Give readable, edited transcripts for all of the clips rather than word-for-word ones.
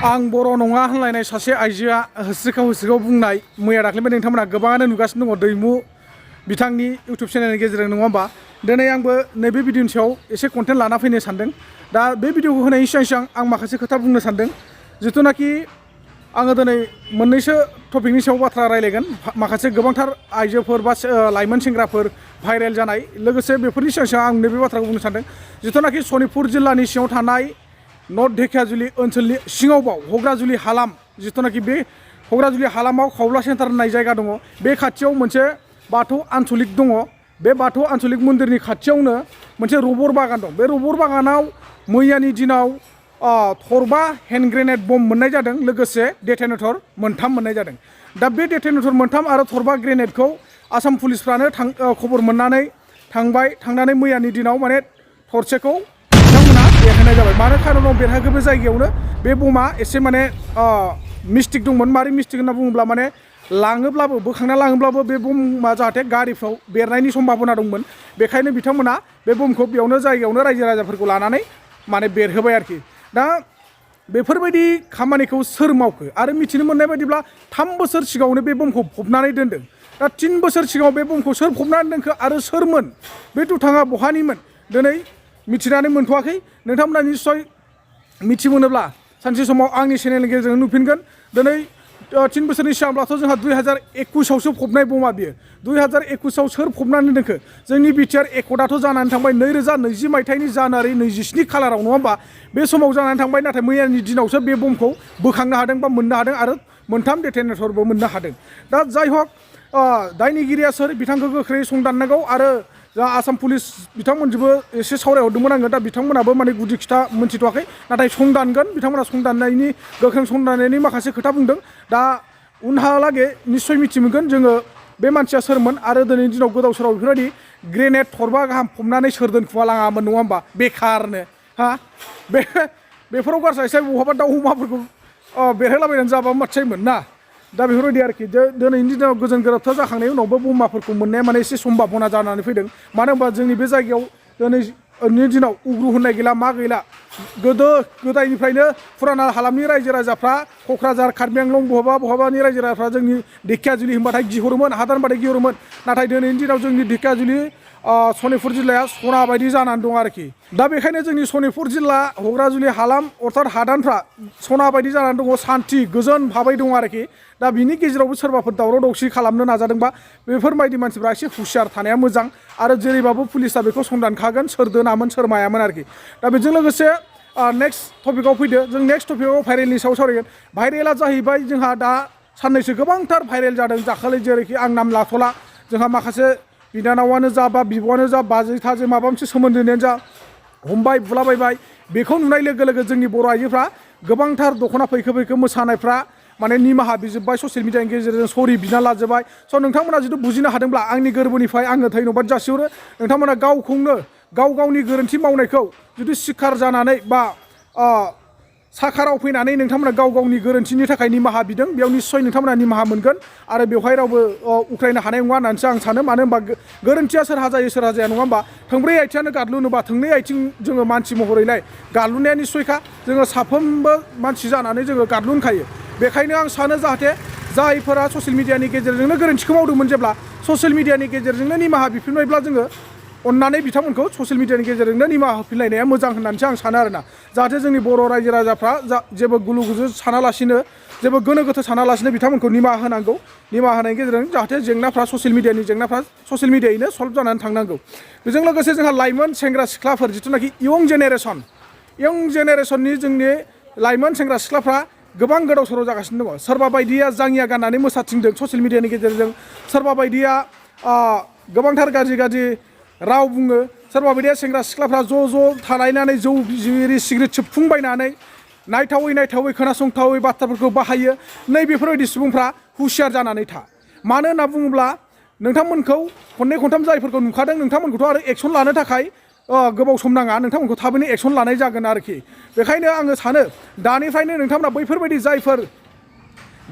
आं बर' नङा होनलायनाय सासे आइजोआ होस्रिखाव बुंनाय मैया दाख्लैनिफ्राय नोंथांमोना गोबाङानो नुगासिनो दङ दैमु बिथांनि इउटुब चेनेलनि गेजेरजों नङा होमबा दिनै आंबो नैबे भिडिअनि सायाव एसे कन्टेन्ट लाना फैनो सानदों दा बे भिडिअखौ होनायनि सिगां आं माखासे खोथा बुंनो सानदों जिथुनाखि आङो दिनै मोननैसो टपिकनि सायाव बाथ्रा रायलायगोन माखासे गोबांथार आइजोफोर बा लाइमोन सेंग्राफोर भाइरेल जानाय लोगोसे बेफोरनि सिगां आं नैबे बाथ्राखौ बुंनो सानदों जिथुनाखि सनितपुर जिल्लानि सिङाव थानाय नर्थ धेकियाजुलि ओनसोलनि सिङावबाव हग्राजुलि हालाम जिथुनाखि बे हग्राजुलि हालामाव खावला सेन्टार होननाय जायगा दङ बे खाथियाव मोनसे बाथौ आन्चलिक दङ बे बाथौ आन्चलिक मन्दिरनि खाथियावनो मोनसे रबर बागान दं बे रबर बागानाव मैयानि दिनाव थरबा हेन्ड ग्रेनेड बम मोननाय जादों लोगोसे डेटोनेटर मोनथाम मोननाय जादों दा बे डेटोनेटर मोनथाम आरो थरबा ग्रेनेडखौ आसाम पुलिसफ्रानो खबर मोननानै थांनानै मैयानि दिनाव माने थरसेखौ बिथांमोना बेरहोनाय जाबाय मानो खारनाव बेरहोखो बे जायगायावनो बे बमा एसे माने मिस्टेक दंमोन मारै मिस्टेक होनना बुङोब्ला माने लाङोब्लाबो बोखांना लाङोब्लाबो बे बमा जाहाथे गारिफ्राव बेरनायनि सम्भाबना दंमोन बेखायनो बिथांमोना बे बमखौ बेयावनो जायगायावनो रायजो राजाफोरखौ लानानै माने बेरहोबाय आरोखि दा बेफोरबायदि खामानिखौ सोर मावखो आरो मिथिनो मोननाय बायदिब्ला 3 बोसोर सिगाङावनो बे बमखौ फबनानै दोनदों दा 3 बोसोर सिगाङाव बे बमखौ सोर फबनानै दोनखो आरो सोरमोन बे दुथाङा बहानिमोन दिनै मिथिनानै मोनथ'वाखै नोंथांमोना निस्सय मिथिमोनोब्ला सानसे समाव आंनि चेनेलनि गेजेरजों नुफिनगोन दिनै 3 बोसोरनि सिगांब्लाथ' जोंहा 2021आवसो फबनाय बमा बियो 2021आव सोर फबनानै दोनखो जोंनि बिटिआर एकर्डआथ' जानानै थांबाय 2020 मायथाइनि जानुवारि 27 खालाराव नङा होमबा बे समाव जानानै थांबाय नाथाय मैयानि दिनावसो बे बमखौ बोखांनो हादों बा मोननो हादों आरो मोनथाम डेटोनेटरबो मोननो हादों दा जाय हक दायनिगिरिया सोर बिथांखौ गोख्रै संदाननांगौ आरो जा आसाम पुलिस बिथांमोनजोंबो एसे सावरायहरदोंमोन आङो दा बिथांमोनाबो माने गुदि खिथा मोनथिथ'वाखै नाथाय संदानगोन बिथांमोना संदाननायनि गोख्रों संदाननायनि माखासे खोथा बुंदों दा उनहालागै निस्सय मिथि मोनगोन जोङो बे मानसिया सोरमोन आरो दिनैनि दिनाव गोदाव सोराव बेफोरबायदि ग्रेनेड थरबा गाहाम फबनानै सोर दोनखुमा लाङामोन नङा होमबा बेखारनो बेफोराव गारस्रायसै बहाबा दाउ अमाफोरखौ बेरहोलाबायनानै जाबा माथायमोन ना दा बेफोरबायदि आरोखि दिनैनि दिनाव गोजोन गोरोबथा जाखांनायनि उनावबो बमाफोरखौ मोननाया माने एसे सम्भाबना जानानै फैदों मानो होनबा जोंनि बे जायगायाव दिनैनि दिनाव उग्रु होननाय गैला मा गैला गोदो गोदायनिफ्रायनो फुराना हालामनि रायजो राजाफ्रा क'क्राझार कार्बि आंलं बहाबानि रायजो राजाफ्रा जोंनि धेकियाजुलि होनबाथाय गिहरोमोन हादान होनबाथाय गिहरोमोन नाथाय दिनैनि दिनाव जोंनि धेकियाजुलि सनितपुर जिल्लाया सना बायदि जानानै दं आरोखि दा बेखायनो जोंनि सनितपुर जिल्ला हग्राजुलि हालाम अर्थात हादानफ्रा सना बायदि जानानै दङ सान्थि गोजोन भाबै दङ आरोखि दा बिनि गेजेरावबो सोरबाफोर दावराव दावसि खालामनो नाजादोंबा बेफोरबायदि मानसिफ्रा एसे हुसियार थानाया मोजां आरो जेरैबाबो पुलिसा बेखौ संदानखागोन सोर दोनामोन सोर मायामोन आरोखि दा बेजों लोगोसे नेक्स्ट टपिकआव फैदो जों नेक्स्ट टपिकआव भाइरेलनि सायाव सावरायगोन भाइरेला जाहैबाय जोंहा दा साननैसो गोबांथार भाइरेल जादों दाखालि जेरैखि आं नाम लाथ'ला जोंहा माखासे बिनानावानो जा बा बिब'आनो जा बाजै थाजै माबा मोनसे सोमोन्दोआनो जा हमबाय बुलाबायबाय बेखौ नुनाय लोगो लोगो जोंनि बर' आइजोफ्रा गोबांथार दख'ना फैखो मोसानायफ्रा माने निमाहा बिजोब्बाय ससियेल मिडियानि गेजेरजों सरि बिना लाजोब्बाय स' नोंथांमोना जुदि बुजिनो हादोंब्ला आंनि गोरबोनिफ्राय आङो धन्यबाद जासिहरो नोंथांमोना गावखौनो गावनि गोरोन्थि मावनायखौ जुदि सिखार जानानै बा साखाराव फैनानै नोंथांमोना गावनि गोरोन्थिनि थाखाय निमाहा बिदों बेयाव निस्सय नोंथांमोना निमाहा मोनगोन आरो बेवहाय रावबो उख्रायनो हानाय नङा होननानैसो आं सानो मानो होनबा गोरोन्थिया सोरहा जायो सोरहा जाया नङा होमबा थोंब्रै आथिङानो गादलुनोबा थोंनै आथिं जोङो मानसि महरैलाय गादलुनाया निस्सयखा जोङो साफ्रोमबो मानसि जानानै जोङो गादलुनखायो बेखायनो आं सानो जाहाथे जायफोरा ससियेल मिडियानि गेजेरजोंनो गोरोन्थिखौ मावदोंमोन जेब्ला ससियेल मिडियानि गेजेरजोंनो निमाहा बिफिनबायब्ला जोङो अन्नानै बिथांमोनखौ ससियेल मिडियानि गेजेरजोंनो निमाहा होफिनलायनाया मोजां होननानैसो आं सानो आरोना जाहाथे जोंनि बर' रायजो राजाफ्रा जेबो गुलु गुजु सानालासिनो जेबो गोनो गोथो सानालासिनो बिथांमोनखौ निमाहा होनांगौ निमाहा होनायनि गेजेरजों जाहाथे जेंनाफ्रा ससियेल मिडियायैनो सल्भ जानानै थांनांगौ बेजों लोगोसे जोंहा लाइमोन सेंग्रा सिख्लाफोर जिथुनाखि इयं जेनेरेसननि जोंनि लाइमोन सेंग्रा सिख्लाफ्रा गोबां गोदाव सोराव जागासिनो दङ सोरबा बायदिया जाङिया गाननानै मोसाथिंदों ससियेल मिडियानि गेजेरजों सोरबा बायदिया गोबांथार गाज्रि राव बुङो सोरबा बायदिया सेंग्रा सिख्लाफ्रा ज' थालायनानै जौ बिरि सिगारेट सोबफुंबायनानै नायथावै खोनासंथावै बाथ्राफोरखौ बाहायो नै बेफोरबायदि सुबुंफ्रा हुसियार जानानै था मानो होनना बुङोब्ला नोंथांमोनखौ खननै खनथाम जायफोरखौ नुखादों नोंथांमोनखौथ' आरो एक्सन लानो थाखाय गोबाव सम नाङा नोंथांमोनखौ थाबैनो एक्सन लानाय जागोन आरोखि बेखायनो आङो सानो दानिफ्रायनो नोंथांमोना बैफोरबायदि जायफोर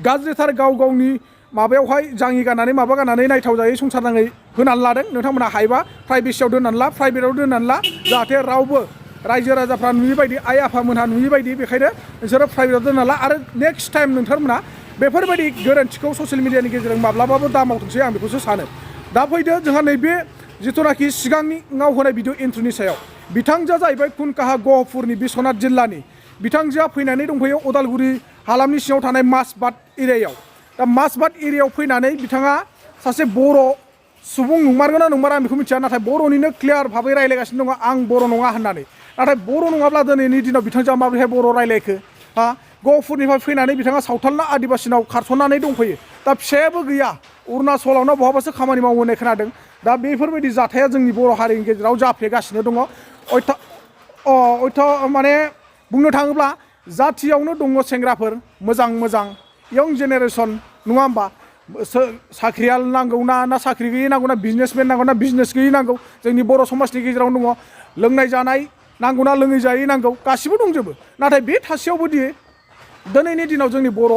गाज्रिथार गावनि माबायावहाय जाङि गाननानै माबा गाननानै नायथाव जायै संसार नाङै होनानै लादों नोंथांमोना हायोबा प्राइभेसियाव दोननानै ला प्राइभेटाव दोननानै ला जाहाथे रावबो रायजो राजाफ्रा नुयै बायदि आइ आफामोनहा नुयै बायदि बेखायनो नोंसोरो प्राइभेटाव दोनना ला आरो नेक्स्ट टाइम नोंथांमोना बेफोरबायदि गोरोन्थिखौ ससियेल मिडियानि गेजेरजों माब्लाबाबो दा मावथोंसै आं बेखौसो सानो दा फैदो जोंहा नैबे जिथुनाखि सिगांनि होनाय भिडिअ इन्ट्र'नि सायाव बिथांजोआ जाहैबाय कुनकाहा गहपुरनि बिश्वनाथ जिल्लानि बिथांजोआ फैनानै दंफैयो उदालगुरि हालामनि सिङाव थानाय मासबाद एरियायाव दा मासबाद एरियायाव फैनानै बिथाङा सासे बर' सुबुं नंमारगोन ना नंमारा आं बेखौ मिथिया नाथाय बर'निनो क्लियार भाबै रायलायगासिनो दङ आं बर' नङा होननानै नाथाय बर' नङाब्ला दिनैनि दिनाव बिथांजोआ माबोरैहाय बर' रायलायखो हा गहपुरनिफ्राय फैनानै बिथाङा सावथालना आदिबासिनाव खारसननानै दंफैयो दा फिसायाबो गैया अरुणाचलावनो बहाबासो खामानि मावो होननाय खोनादों दा बेफोरबायदि जाथाया जोंनि बर' हारिनि गेजेराव जाफ्लेगासिनो दङ माने बुंनो थाङोब्ला जाथियावनो दङ सेंग्राफोर मोजां मोजां यं जेनेरेसन नङा होमबा साख्रियाल नांगौ ना साख्रि गैयै नांगौ ना बिजनेसमेन नांगौ ना बिजनेस गैयै नांगौ जोंनि बर' समाजनि गेजेरावनो दङ लोंनाय जानाय नांगौ ना लोङै जायै नांगौ गासिबो दंजोबो नाथाय बे थासेयावबोदि दिनैनि दिनाव जोंनि बर'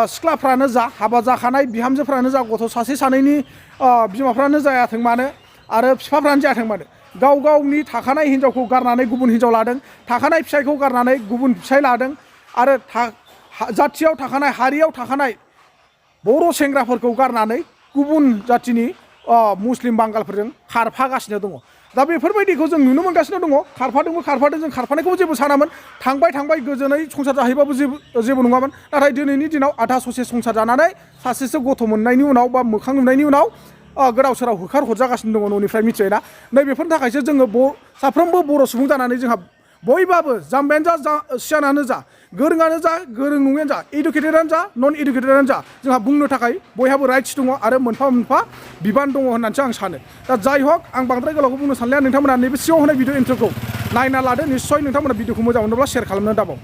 सिख्लाफ्रानो जा हाबा जाखानाय बिहामजोफ्रानो जा गथ' सासे सानैनि बिमाफ्रानो जायाथों मानो आरो बिफाफ्रानो जायाथों मानो गाव गावनि थाखानाय हिन्जावखौ गारनानै गुबुन हिन्जाव लादों थाखानाय फिसायखौ गारनानै गुबुन फिसाय लादों आरो जाथियाव थाखानाय हारियाव थाखानाय बर' सेंग्राफोरखौ गारनानै गुबुन जाथिनि मुस्लिम बांगालफोरजों खारफागासिनो दङ दा बेफोरबायदिखौ जों नुनो मोनगासिनो दङ खारफादों जों खारफानायखौ जेबो सानामोन थांबाय गोजोनै संसार जाहैबाबो जेबो नङामोन नाथाय दिनैनि दिनाव आधा ससे संसार जानानै सासेसो गथ' मोननायनि उनाव बा मोखां नुनायनि उनाव गोदाव सोराव होखार हरजागासिनो दङ न'निफ्राय मिथिबायना नैबेफोरनि थाखायसो जोङो साफ्रोमबो बर' सुबुं जानानै जोंहा बयबाबो जाम्बायानो जा सियानानो जा गोरोङानो जा गोरों नङियानो जा इडुकेटेडानो जा नन इडुकेटेडानो जा जोंहा बुंनो थाखाय बयहाबो राइट्स दङ आरो मोनफा मोनफा बिबान दङ होननानैसो आं सानो दा जाय हक आं बांद्राय गोलावखौ बुंनो सानलिया नोंथांमोना नैबे सिङाव होनाय भिडिअ इन्ट्र'खौ नायना लादो निस्सय नोंथांमोना भिडिअखौ मोजां मोनोब्ला शेयार खालामनो दाबाव